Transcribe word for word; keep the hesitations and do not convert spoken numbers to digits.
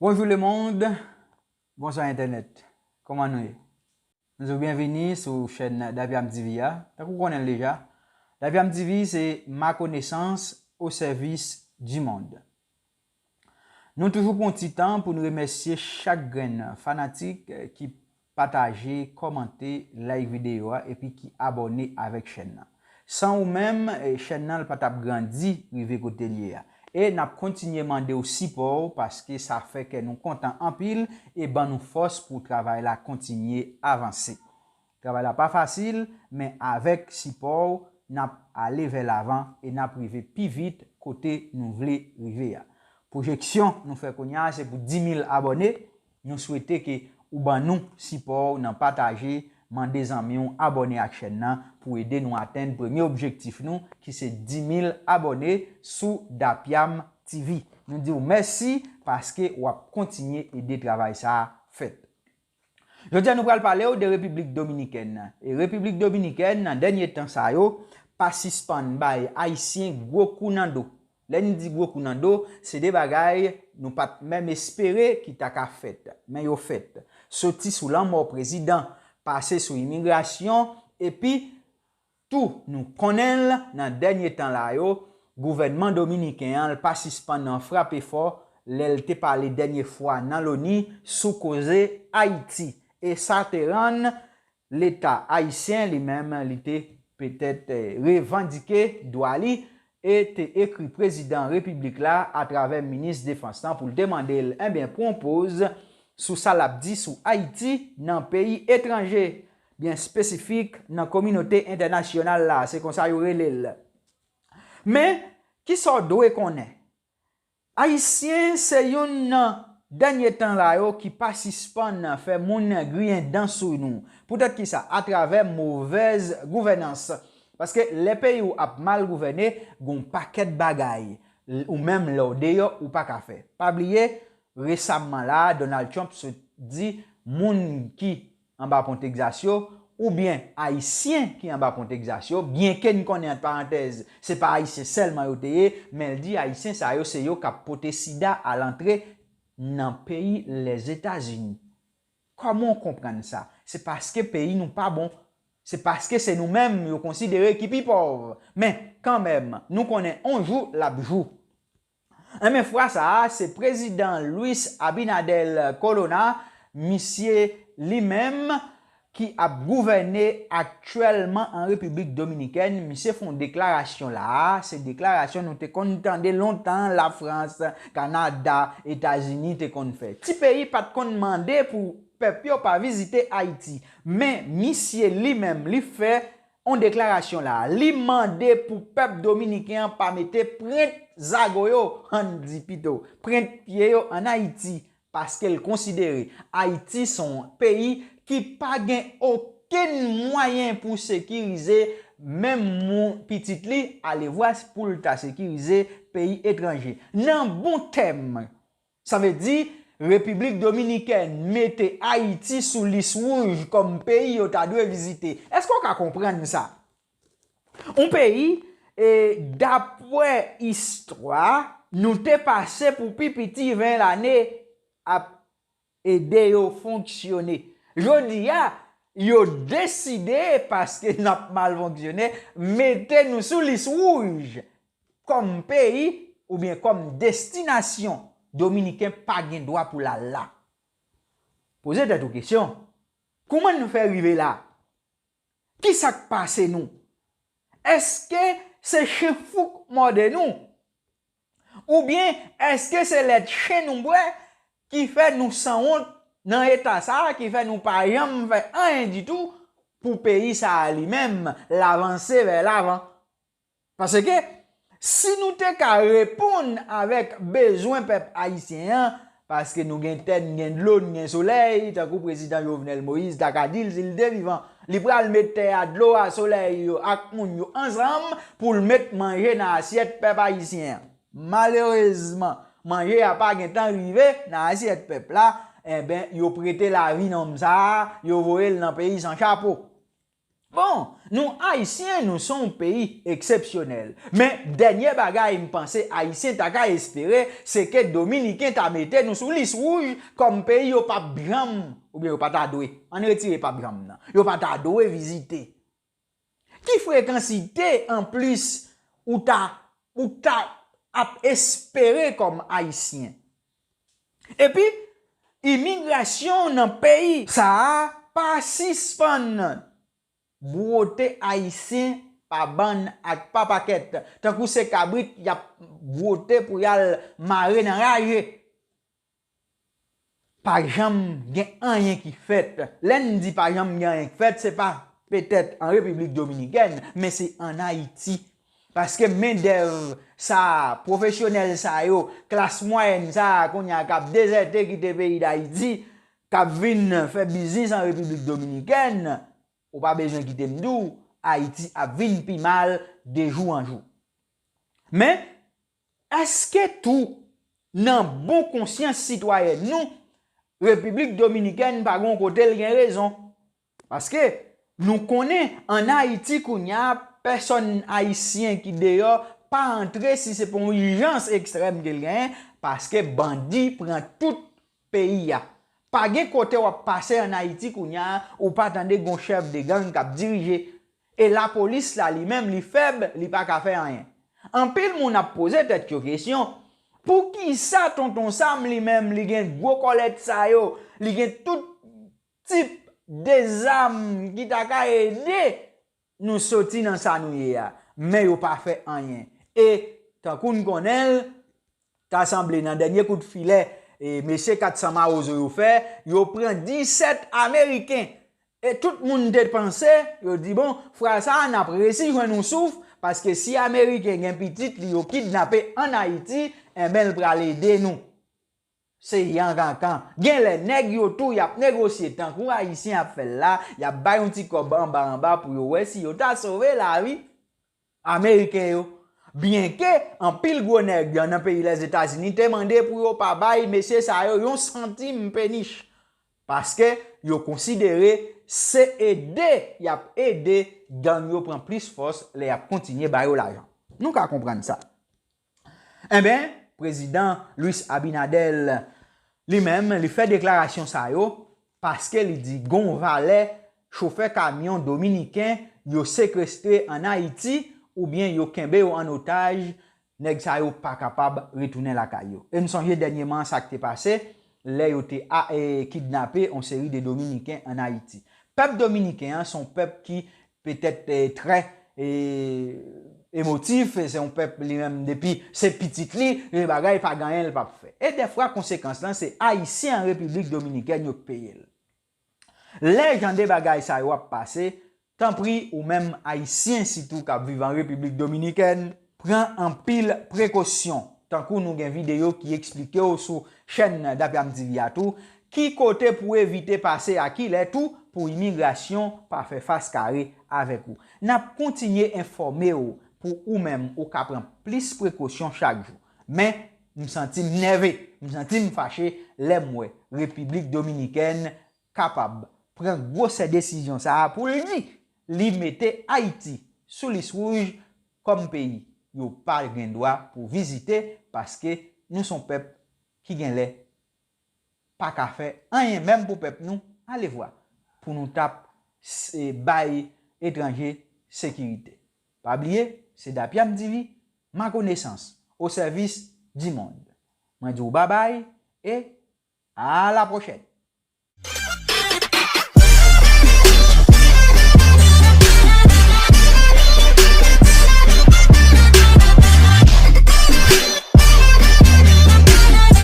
Bonjou lemonn, bonswa entènèt. Kòman nou ye? Nou di w byenvini sou chèn Dapiam T V a. Tankou w konnen l deja, Dapiam T V se ma konesans o sèvis di mond. Nou toujou pran ti tan pou n remèsye chak grenn fanatik ki pataje, kòmante, like videyo a epi ki abòne avèk chèn nan. San ou menm, chèn nan l pa t ap grandi rive kote l ye a. E n ap kontinye mande w sipò w paske sa fè kè nou kontan anpil e ban nou fòs pou travay la kontinye avanse. Travay la pa fasil, men avèk sipò w, n ap ale vè lavan e n ap rive pi vit kote nou vle rive a. Pwojeksyon nou fè kounye a se pou dimil abòne. Nou swete ke ou ban nou sipò w nan pataje, mande zanmi w abòne ak chèn nan pou ede nou atenn premye objektif nou ki se dimil abòne sou Dapiam T V. Nou di w mèsi paske w ap kontinye ede travay sa a fèt. Jodi a nou pral pale w de Repiblik Dominikèn. E Repiblik Dominikèn nan dènye tan sa yo pa sispann bay Ayisyen gwo kou nan do. Lè n di gwo kou nan do, se de bagay nou pa t menm espere ki ta ka fèt, men yo fèt. Soti sou lanmò prezidan, pase sou imigrasyon, epi tou nou konnen l nan dènye tan la yo, gouvènman dominiken an l pa sispann frape fò lè l te pale dènye fwa nan Loni sou koze Ayiti. E sa te rann Leta ayisyen li menm li te petèt revandike dwa li e te ekri prezidan repiblik la atravè minis defans lan pou l te mande l enben pran poz sou sa l ap di sou Ayiti nan peyi etranje, byen espesifik nan kominote entènasyonal la, se konsa yo rele l. Men, kisa w dwe konnen? Ayisyen se youn nan dènye tan la yo ki pa sispann fè moun griyen dan sou nou. Poutèt kisa? Atravè movèz gouvènans. Paske lè peyi w ap mal gouvène, gon pakèt bagay ou menm lè w deyò ou pa ka fè. Pa bliye, resamman la a, Donald Trump sot di moun ki anba pon Texas yo, oubyen Ayisyen ki anba pon Texas yo, byenke n konnen ant parantèz, se pa Ayisyen sèlman yo te ye, men l di Ayisyen sa yo se yo k ap pote sida al antre nan peyi Lèzetazini. Kòman w konprann sa? Se paske peyi nou pa bon. Se paske se nou menm yo konsidere ki pi pòv. Men, kanmenm, nou konnen on jou l ap jou. Enben fwa sa a, se prezidan Luis Abinader Corona, misye li menm ki ap gouvène aktyèlman an Repiblik Dominikèn, misye fè yon deklarasyon la a, se deklarasyon nou te konn tande lontan Lafrans, Kanada, Etazini te konn fè. Ti peyi pa t konn mande pou pèp yo pa vizite Ayiti, men misye li menm li fè yon deklarasyon la a, li mande pou pèp dominiken an pa mete prent zago yo, ann di pito, prent pye yo ann Ayiti, paske l konsidere Ayiti se yon peyi ki pa gen okenn mwayen pou sekirize menm moun pitit li, alevwa pou l ta sekirize peyi etranje. Nan bon tèm, sa vle di, Repiblik Dominikèn mete Ayiti sou lis wouj kòm peyi yo ta dwe vizite. Èske w ka konprann sa? Yon peyi, e, dapre istwa, nou te pase pou pi piti ven lane ap ede yo fonksyone. Jodi a, yo deside, paske n ap mal fonksyone, mete nou sou lis wouj kòm peyi oubyen kòm destinasyon dominiken pa gen dwa pou l al la. Poze tèt ou kesyon, kòman n fè rive la? Kisa k pase nou? Èske se chen fouk mòde nou? Oubyen èske se lèt chen nou bwè ki fè nou sanwont nan eta sa a, ki fè nou pa janm fè anyen ditou pou peyi sa a li menm l avanse vè lavan? Paske si nou te ka reponn avèk bezwen pèp ayisyen an, paske nou gen tè, n gen dlo, n gen solèy, tankou prezidan Jovenel Moïse ta ka di l si l te vivan, li pral met tè a, dlo a, solèy yo ak moun yo ansanm pou l met manje nan asyèt pèp ayisyen an. Malerezman, manje a pa gentan rive nan asyèt pèp la, enben, yo prete lavi nonm sa a, yo voye l nan peyi san chapo. Bon, nou Ayisyen, nou se yon peyi eksepsyonèl. Men, dènye bagay m panse Ayisyen ta ka espere, se ke Dominiken ta mete nou sou lis wouj kòm peyi yo p ap janm, oubyen yo pa ta dwe. Ann retire p ap janm nan. Yo pa ta dwe vizite. Ki frekansite anplis ou ta, ou ta ap espere kòm Ayisyen? Epi, imigrasyon nan peyi sa a pa sispann bwote Ayisyen pa bann ak pa pakèt, tankou se kabrit y ap bwote pou y al mare nan raje. Pa janm gen anyen ki fèt. Lè n di pa janm gen anyen ki fèt, se pa petèt an Repiblik Dominikèn, men se ann Ayiti. Paske mendèv sa a, pwofesyonèl sa yo, klas mwayèn sa a, kounye a k ap dezète kite peyi Dayiti, k ap vin fè biznis an Repiblik Dominikèn, ou pa bezwen kite m di w, Ayiti ap vin pi mal de jou an jou. Men, èske tou, nan bon konsyans sitwayèn nou, Repiblik Dominikèn pa gen yon kote l gen rezon? Paske nou konnen ann Ayiti kounye a, pèsòn ayisyen ki deyò pa antre si se pa yon ijans ekstrèm ke l genyen, paske bandi pran tout peyi a. Pa gen kote w ap pase ann Ayiti kounye a, ou pa tande gen yon chèf de gang k ap dirije. E lapolis la, li menm, li fèb, li pa ka fè anyen. Anpil moun ap poze tèt yo kesyon, poukisa Tonton Sam, li menm, li gen gwo kòlèt sa yo, li gen tout tip de zam ki ta ka ede nou soti nan sa nou ye a, men yo pa fè anyen. E, tankou n konnen l, ta sanble nan dènye kout filè, e, mesye kat san Mawozo yo fè, yo pran disèt Ameriken. E tout moun te panse, yo di, bon, fwa sa a, n ap resi jwenn yon souf, paske si Ameriken gen pitit li yo kidnape ann Ayiti, enben, l pral ede nou. Se yankankan. Gen lè nèg yo tou, y ap negosye tankou Ayisyen ap fè l la, y ap bay yon ti kòb anba anba pou yo wè si yo ta sove lavi Ameriken yo. Byenke anpil gwo nèg nan peyi Lèzetazini te mande pou yo pa bay mesye sa yo yon santim penich, paske yo konsidere se ede y ap ede gang yo pran plis fòs lè y ap kontinye ba yo lajan. Nou ka konprann sa. Enben, prezidan Luis Abinader, li menm, li fè deklarasyon sa yo paske li di gon valè chofè kamyon dominiken yo sekestre ann Ayiti oubyen yo kenbe yo an otaj, nèg sa yo pa kapab retounen lakay yo. E n sonje dènyèman sa k te pase, lè yo te a, e, kidnape yon seri de Dominiken ann Ayiti. Pèp dominiken an se yon pèp ki petèt, e, trè, e, emotif, e se yon pèp li menm depi se pitit li, e bagay pa gen anyen l p ap fè. E dèfwa konsekans lan se Ayisyen an Repiblik Dominikèn yo k peye l. Lè jan de bagay sa yo ap pase, tanpri ou menm Ayisyen sitou k ap viv an Repiblik Dominikèn, pran anpil prekosyon. Tankou nou gen videyo ki eksplike w sou chèn Dapyam T V a tou, ki kote pou w evite pase a kilè tou pou imigrasyon pa fè fas kare avèk ou. N ap kontinye enfòme w pou ou menm ou ka pran plis prekosyon chak jou. Men, m santi m nève, m santi m fache lè m wè Repiblik Dominikèn kapab pran gwosè desizyon sa a pou l di li mete Ayiti sou lis wouj kòm peyi yo pa gen dwa pou vizite, paske nou se yon pèp ki gen lè pa ka fè anyen menm pou pèp nou, alevwa pou nou t ap s-, e, bay etranje sekirite. Pa bliye, se Dapyam T V, ma connaissance, au service du monde. Mwen di w babay e à la prochaine.